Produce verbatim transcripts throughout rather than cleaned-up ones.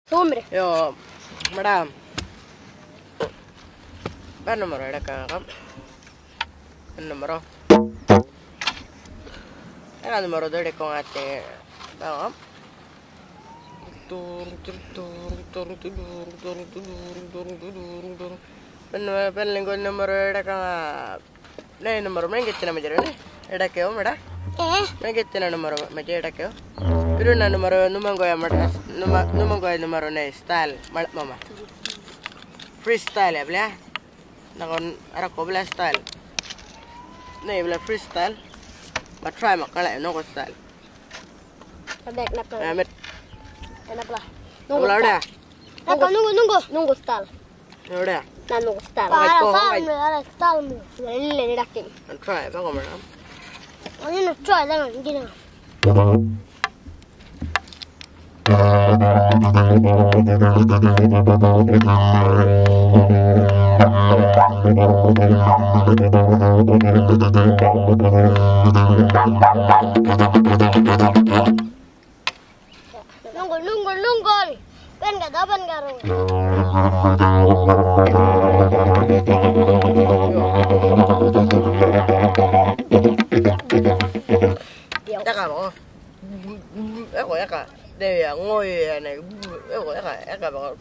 Tumri. Yo, madam. Ban number ada kangam. Ban number. Era number dode kongate. Bangam. Tung, tung, tung. Pen, pen linggo number ada kangam. Nai number main gittina majarone. Edakew mada. Eh. Main gittina number maja edakew. Piruna number numangoya mada numa numangoya number nai style mal mama. Freestyle ya bla. Nakon arako bla style. Nai bla freestyle. Ma try ma kala noko style. Abek nak. Amit. Enak lah. Nunggu style. Nunggu, nunggu, nunggu style. Udah. Nah, nunggu style. Para style, ada style. Ini lagi dakin. Try, apa kau mana? Ini nak try dengan gini. Nunggu, nunggu, nunggu. Pen gak tahu, pen gak tahu. Eka, eko, eka. Dewi ya, ngoy ya, ne. Eko, eka, eka, baka.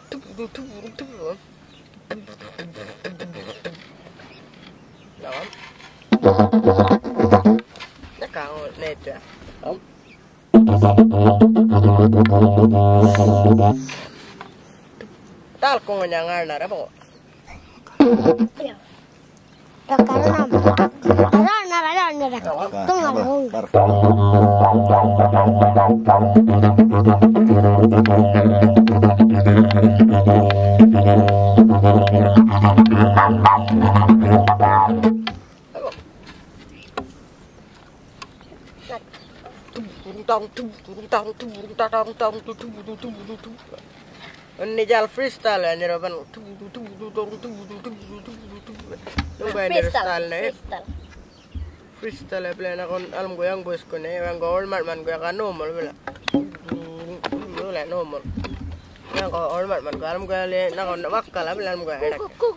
Tupu, tupu, tupu. Lawan. Nakang neja. Tal kong nyangar nara bo. Rakaran. Rakaran, rakaran, rakaran. Tunggal. Ini jal freestyle ya, ini roban. Nunggu ini freestyle, freestyle nih. Freestyle ya, bela nakon alam goyang bos ko nih, yang gol mat man goyang kan normal bela. Bela normal. Yang gol mat man goyang, alam goyang le nakon wakal bela alam goyang enak. Tuh.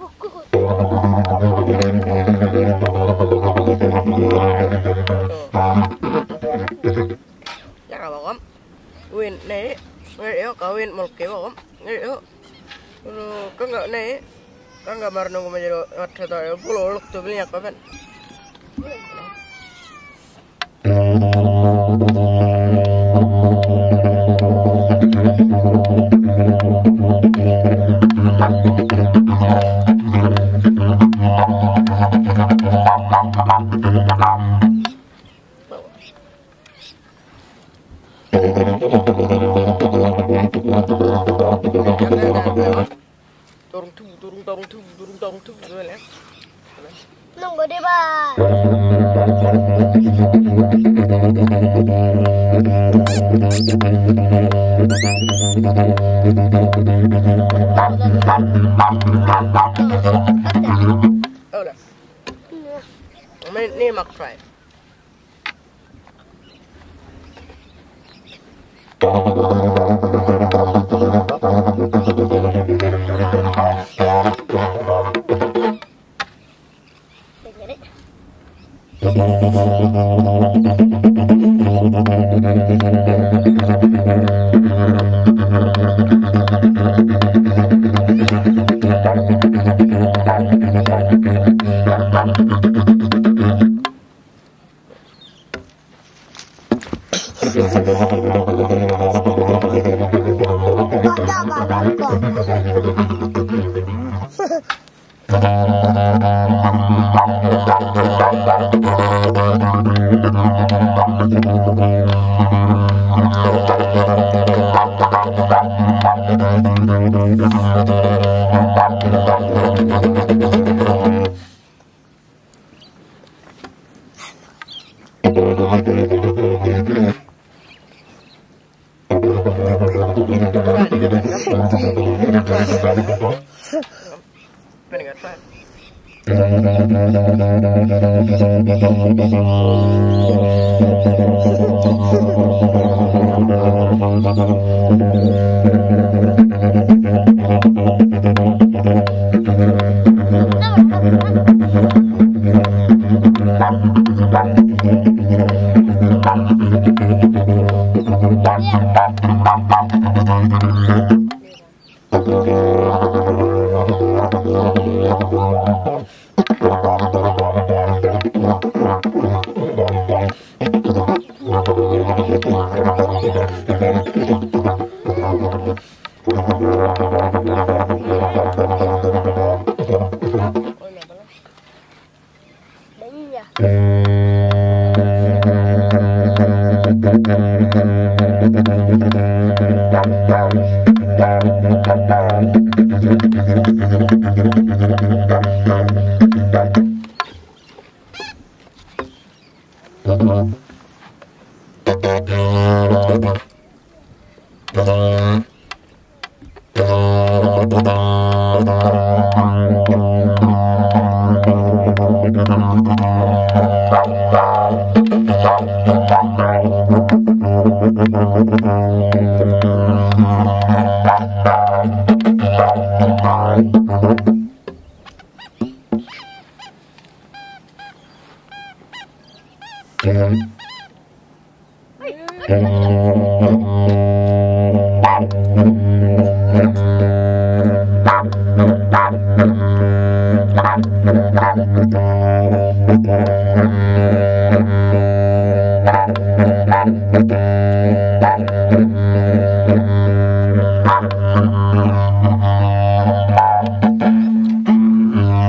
Ya, ka bakom. Win, nih. Ngeri yo, ka win mulki bakom. Ngeri yo. Ulu, kangga nih. Kangga mar nunggu maja do, ngatta do, bulu uluk tu bilnya kapan. Turung tubu, turung, turung, turung, tubu, turung, turung, tubu, ya. Nunggu di, Bang. Oh, dah. Ini, ini mak try.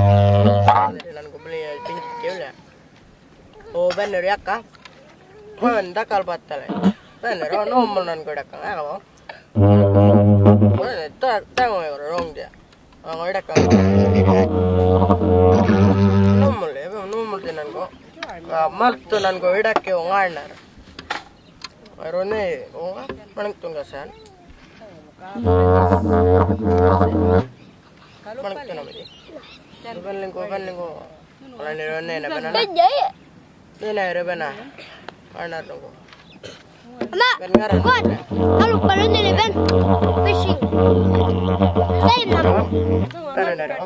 Nhangu bili pinjil. O, banner yakka. Wan dakal batale. Banner, o, normal nhangu dakal, ya, o. Wan ta-, tangu ya, wrong dia. Wan dakal. Normal, ya, normal di nhangu. Wa, maltu nhangu idaki o nganar. Warune, o, manang tunga san. Manang tunga midi. Ban linggo, ban linggo. Wala ni rone na bana. Nina ere bana. Warnar nunggu. Ama, kuat. Kalu palu nili ben. Fishing. Say nama. Bana na.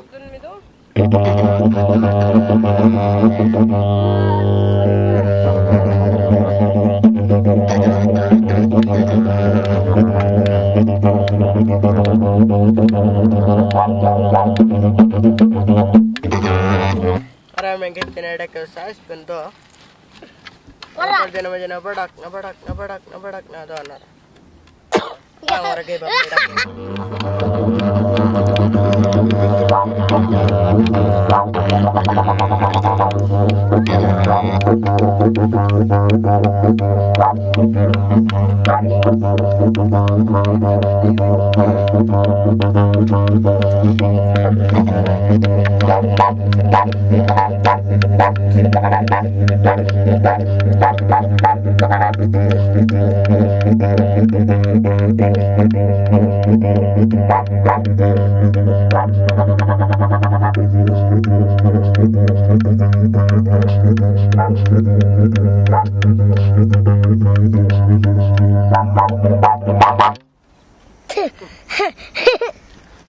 Ara mengit kena dak size bendo. Ara. Jana jana badak, na badak, na badak, na badak, na donar. Ara gay bak.